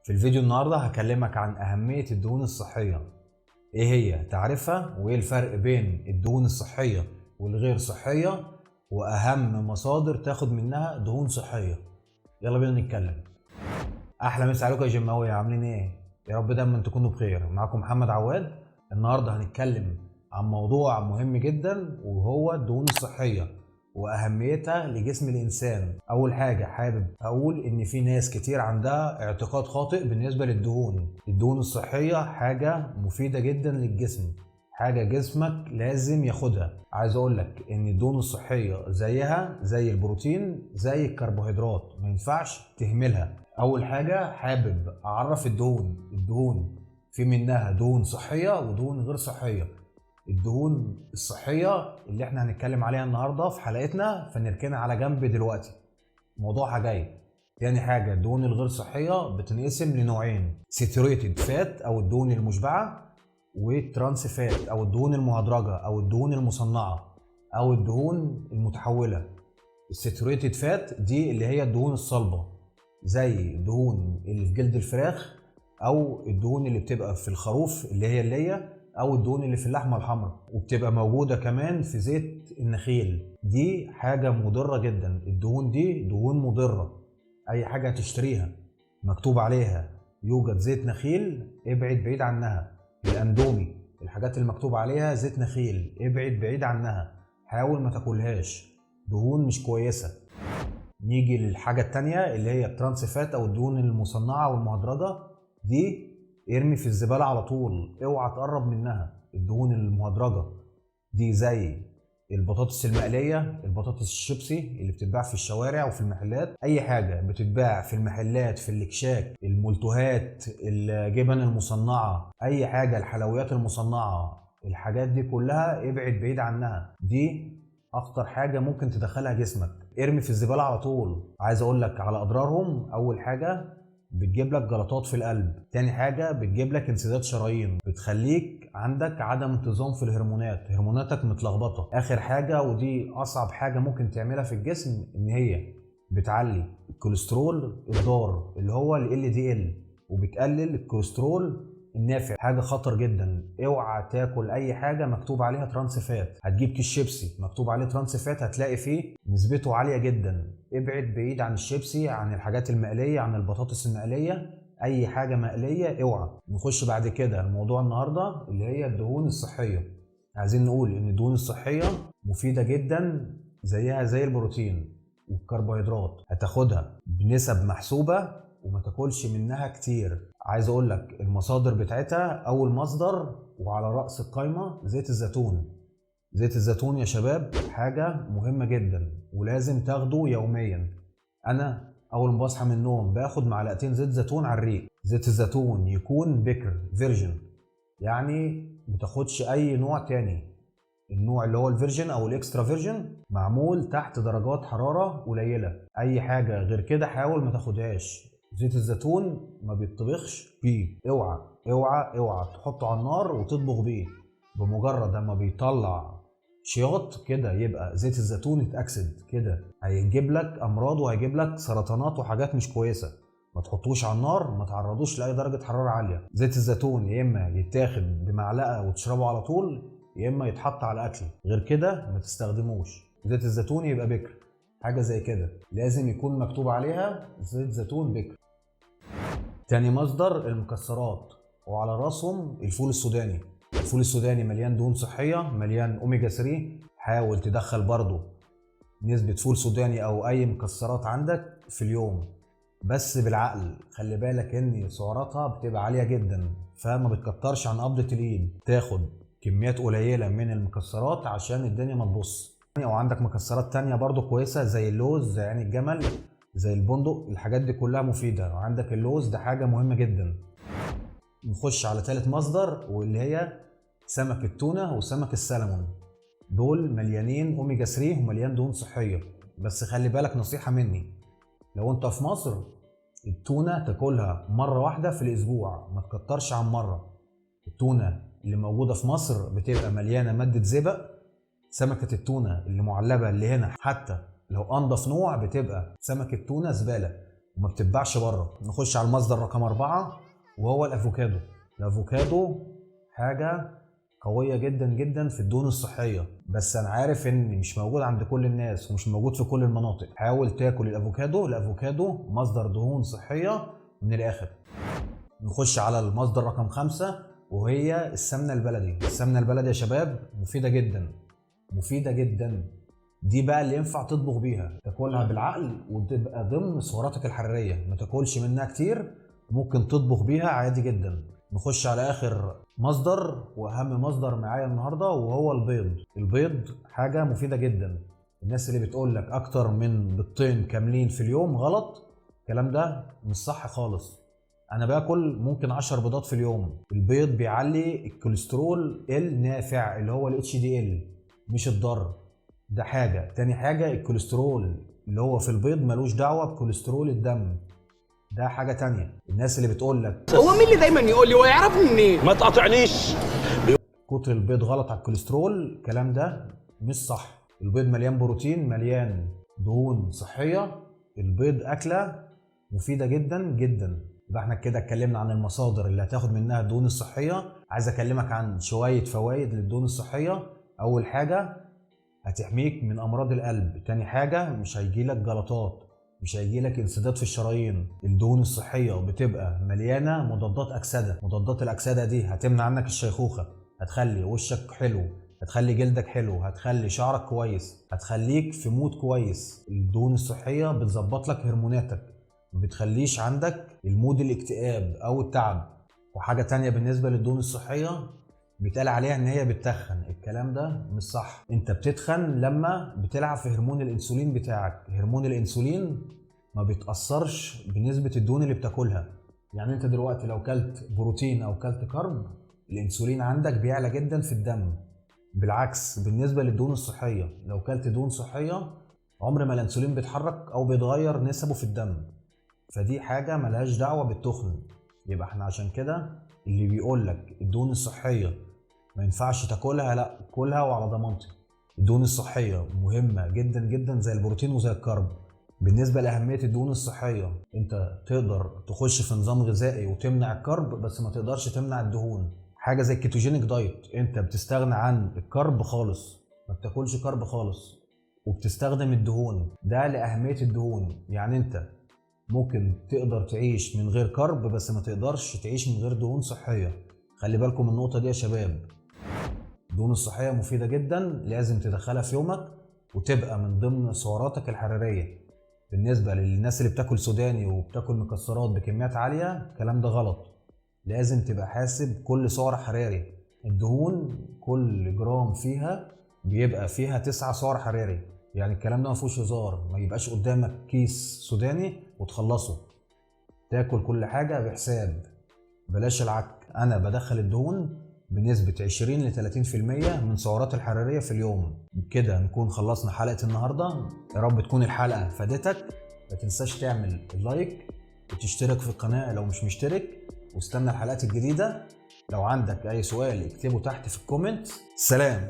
في الفيديو النهارده هكلمك عن أهمية الدهون الصحية، ايه هي تعرفها، وايه الفرق بين الدهون الصحية والغير صحية، وأهم مصادر تاخد منها دهون صحية. يلا بينا نتكلم. أحلى مسا عليكم يا جيماوية، عاملين ايه؟ يا رب دايما تكونوا بخير. معاكم محمد عواد. النهارده هنتكلم عن موضوع مهم جدا وهو الدهون الصحية وأهميتها لجسم الإنسان. أول حاجة حابب أقول إن في ناس كتير عندها اعتقاد خاطئ بالنسبة للدهون. الدهون الصحية حاجة مفيدة جدا للجسم، حاجة جسمك لازم ياخدها. عايز أقول لك إن الدهون الصحية زيها زي البروتين زي الكربوهيدرات، ما ينفعش تهملها. أول حاجة حابب أعرف الدهون. الدهون في منها دهون صحية ودهون غير صحية. الدهون الصحية اللي احنا هنتكلم عليها النهاردة في حلقتنا فنركنها على جنب دلوقتي، موضوعها جاي. تاني حاجة، الدهون الغير صحية بتنقسم لنوعين: saturated fat أو الدهون المشبعة، وال trans fat أو الدهون المهدرجة أو الدهون المصنعة أو الدهون المتحولة. ال saturated fat دي اللي هي الدهون الصلبة، زي الدهون اللي في جلد الفراخ أو الدهون اللي بتبقى في الخروف اللي هي اللية، او الدهون اللي في اللحمة الحمراء، وبتبقى موجودة كمان في زيت النخيل. دي حاجة مضرة جدا، الدهون دي دهون مضرة. اي حاجة هتشتريها مكتوب عليها يوجد زيت نخيل ابعد بعيد عنها. الاندومي، الحاجات اللي مكتوب عليها زيت نخيل ابعد بعيد عنها، حاول ما تاكلهاش، دهون مش كويسة. نيجي للحاجة التانية اللي هي ال trans fat او الدهون المصنعة والمهدرجه. دي ارمي في الزبالة على طول، اوعى تقرب منها. الدهون المهدرجة دي زي البطاطس المقلية، البطاطس الشيبسي اللي بتتباع في الشوارع وفي المحلات، اي حاجة بتتباع في المحلات، في الاكشاك، المولتوهات، الجبن المصنعة، اي حاجة، الحلويات المصنعة، الحاجات دي كلها ابعد بعيد عنها. دي اخطر حاجة ممكن تدخلها جسمك، ارمي في الزبالة على طول. عايز اقول لك على اضرارهم. اول حاجة بتجيب لك جلطات في القلب، تاني حاجة بتجيب لك انسداد شرايين، بتخليك عندك عدم انتظام في الهرمونات، هرموناتك متلخبطة. اخر حاجة ودي اصعب حاجة ممكن تعملها في الجسم، ان هي بتعلي الكوليسترول الضار اللي هو ال LDL، وبتقلل الكوليسترول النافع، حاجة خطر جدا. اوعى تاكل اي حاجة مكتوب عليها trans fat. هتجيب كيس شيبسي مكتوب عليه trans fat هتلاقي فيه نسبته عالية جدا. ابعد بعيد عن الشيبسي، عن الحاجات المقلية، عن البطاطس المقلية، اي حاجة مقلية اوعى. نخش بعد كده الموضوع النهاردة اللي هي الدهون الصحية. عايزين نقول ان الدهون الصحية مفيدة جدا، زيها زي البروتين والكربوهيدرات، هتاخدها بنسب محسوبة وما تاكلش منها كتير. عايز اقول لك المصادر بتاعتها. اول مصدر وعلى رأس القايمة زيت الزيتون. زيت الزيتون يا شباب حاجة مهمة جدا ولازم تاخده يوميا. انا اول ما بصحى من النوم باخد معلقتين زيت زيتون على الريق. زيت الزيتون يكون بكر virgin، يعني ما تاخدش اي نوع تاني. النوع اللي هو ال virgin او ال extra virgin معمول تحت درجات حرارة قليلة، اي حاجة غير كده حاول ما تاخدهاش. زيت الزيتون ما بيطبخش بيه، اوعى اوعى اوعى تحطه على النار وتطبخ بيه. بمجرد اما بيطلع شياط كده يبقى زيت الزيتون اتأكسد كده، هيجيب لك امراض وهيجيب لك سرطانات وحاجات مش كويسة. ما تحطوش على النار، ما تعرضوش لاي درجه حرارة عالية. زيت الزيتون يا اما يتاخد بمعلقه وتشربه على طول، يا اما يتحط على اكل، غير كده ما تستخدموش. زيت الزيتون يبقى بكر، حاجة زي كده لازم يكون مكتوب عليها زيت زيتون بكر. تاني مصدر المكسرات، وعلى راسهم الفول السوداني. الفول السوداني مليان دهون صحية، مليان اوميجا 3. حاول تدخل برضو نسبة فول سوداني او اي مكسرات عندك في اليوم، بس بالعقل. خلي بالك ان سعراتها بتبقى عالية جدا، فما بتكترش عن قبضة الايد، تاخد كميات قليلة من المكسرات عشان الدنيا ما تبص. او عندك مكسرات تانية برضو كويسة زي اللوز، زي عين الجمل، زي البندق، الحاجات دي كلها مفيدة. وعندك اللوز ده حاجة مهمة جدا. نخش على تالت مصدر واللي هي سمك التونة وسمك السلمون. دول مليانين اوميجا 3 ومليان دهون صحية. بس خلي بالك، نصيحة مني، لو انت في مصر التونة تاكلها مرة واحدة في الاسبوع، ما تكترش عن مرة. التونة اللي موجودة في مصر بتبقى مليانة مادة زئبق. سمكة التونة اللي معلبة اللي هنا حتى لو انضف نوع بتبقى سمكة تونة زبالة. وما بتتباعش بره. نخش على المصدر رقم 4 وهو الافوكادو. الافوكادو حاجة قوية جدا جدا في الدهون الصحية، بس انا عارف ان مش موجود عند كل الناس ومش موجود في كل المناطق. حاول تاكل الافوكادو، الافوكادو مصدر دهون صحية من الاخر. نخش على المصدر رقم 5 وهي السمنة البلدي. السمنة البلدي يا شباب مفيدة جدا، مفيدة جدا. دي بقى اللي ينفع تطبخ بيها، تاكلها بالعقل وتبقى ضمن سعراتك الحرارية، ما تاكلش منها كتير، ممكن تطبخ بيها عادي جدا. نخش على اخر مصدر واهم مصدر معايا النهارده وهو البيض. البيض حاجة مفيدة جدا. الناس اللي بتقول لك اكتر من بيضتين كاملين في اليوم غلط، الكلام ده مش صح خالص. انا باكل ممكن 10 بيضات في اليوم. البيض بيعلي الكوليسترول النافع اللي هو ال HDL مش الضار، ده حاجة. تاني حاجة الكوليسترول اللي هو في البيض ملوش دعوه بكوليسترول الدم، ده حاجة تانية. الناس اللي بتقول لك هو مين اللي دايما يقول لي ويعرفني منين؟ ما تقاطعنيش، كتر البيض غلط على الكوليسترول، الكلام ده مش صح. البيض مليان بروتين، مليان دهون صحية، البيض اكله مفيدة جدا جدا. يبقى احنا كده اتكلمنا عن المصادر اللي هتاخد منها الدهون الصحية. عايز اكلمك عن شوية فوائد للدهون الصحية. اول حاجة هتحميك من امراض القلب، تاني حاجة مش هيجيلك جلطات، مش هيجيلك انسداد في الشرايين. الدهون الصحية بتبقى مليانة مضادات اكسده، مضادات الاكسدة دي هتمنع عنك الشيخوخة، هتخلي وشك حلو، هتخلي جلدك حلو، هتخلي شعرك كويس، هتخليك في mood كويس. الدهون الصحية بتظبط لك هرموناتك، ما بتخليش عندك ال mood الاكتئاب او التعب. وحاجه تانية بالنسبة للدهون الصحية بيتقال عليها ان هي بتتخن، الكلام ده مش صح. انت بتتخن لما بتلعب في هرمون الانسولين بتاعك. هرمون الانسولين ما بيتأثرش بنسبة الدهون اللي بتاكلها. يعني انت دلوقتي لو كلت بروتين او كلت carb، الانسولين عندك بيعلى جدا في الدم. بالعكس بالنسبة للدهون الصحية، لو كلت دهون صحية عمر ما الانسولين بيتحرك او بيتغير نسبه في الدم، فدي حاجة ملهاش دعوة بالتخن. يبقى احنا عشان كده اللي بيقول لك الدهون الصحية ما ينفعش تاكلها، لا كلها وعلى ضمانتي. الدهون الصحية مهمة جدا جدا زي البروتين وزي ال carb. بالنسبة لأهمية الدهون الصحية، انت تقدر تخش في نظام غذائي وتمنع ال carb، بس ما تقدرش تمنع الدهون. حاجة زي ال ketogenic diet، انت بتستغنى عن ال carb خالص، ما بتاكلش carb خالص وبتستخدم الدهون. ده لأهمية الدهون. يعني انت ممكن تقدر تعيش من غير carb، بس ما تقدرش تعيش من غير دهون صحية. خلي بالكم من النقطة دي يا شباب. الدهون الصحية مفيدة جدا، لازم تدخلها في يومك وتبقى من ضمن سعراتك الحرارية. بالنسبة للناس اللي بتاكل سوداني وبتاكل مكسرات بكميات عالية، الكلام ده غلط. لازم تبقى حاسب كل سعر حراري. الدهون كل جرام فيها بيبقى فيها 9 سعر حراري، يعني الكلام ده ما فيهوش هزار. ما يبقاش قدامك كيس سوداني وتخلصه، تاكل كل حاجة بحساب، بلاش العك. أنا بدخل الدهون بنسبة 20 ل 30% من سعرات الحرارية في اليوم. كده نكون خلصنا حلقة النهاردة. يا رب تكون الحلقة فادتك. ما تنساش تعمل ال like وتشترك في القناة لو مش مشترك، واستنى الحلقات الجديدة. لو عندك أي سؤال اكتبه تحت في ال comment. سلام.